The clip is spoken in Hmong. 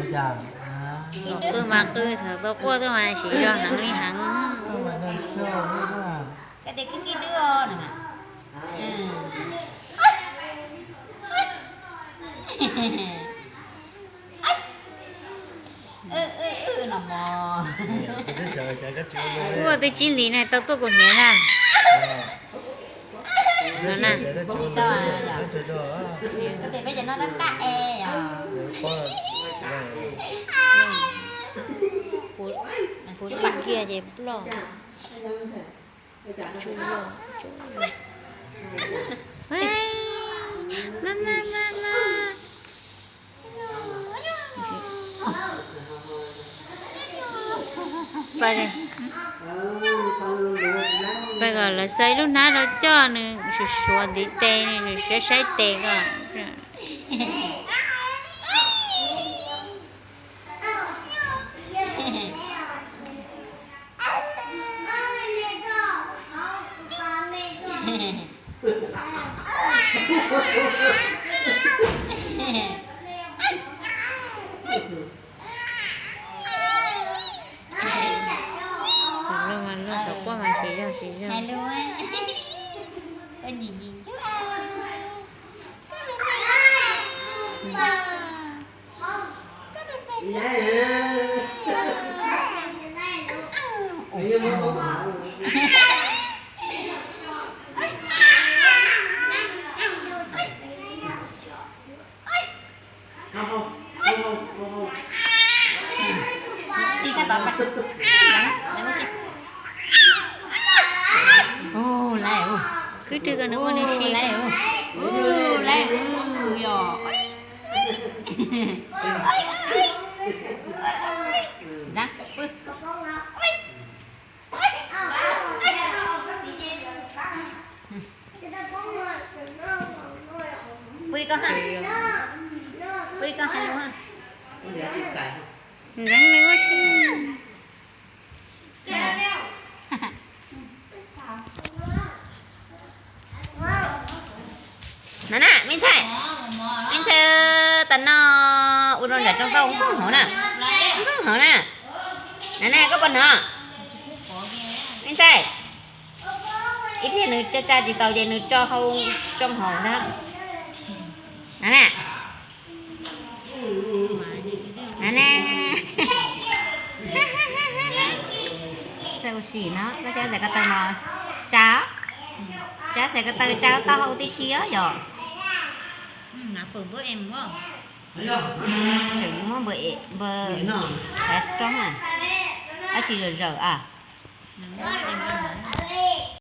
Qw mas qw, thaum tau quaj tuaj mas siv zog heev li heev. Koj tias kij kij dwb os no. Ua twb tsis li na, tau tuaj kuv hniav na. No na. Kuv kiag ces ploj. Mas mas mas mas. Pais kom lawv xa ib lub hnab rau coj nws, suav suav ntiv tes nws, saib saib tes ko. Txawm luag mas luag, txawm quaj mas siv zog siv zog. Kwv twg ko nws ua nws si lawm. Yog. Pw li koj ha. Pw li koj ha lus ha. Ntxeev nws ua si. No na, me ntxhais, me ntxhais, tas no ua rau nram rooj tau nkooj hauv na, nkooj hauv na. No na, koj puas hnov? Me ntxhais, ib pliag nws tsa tsa tsis tau ces nws tso hau rooj hauv ntag. No na. No na. Txawj ua si no, koj saib xaiv ko taw no tsa, tsa xaiv ko taw tsa tau hau tib si os yom. Tseem muab npawg, npawg thaiv strong a, tab sis zawm zawm a.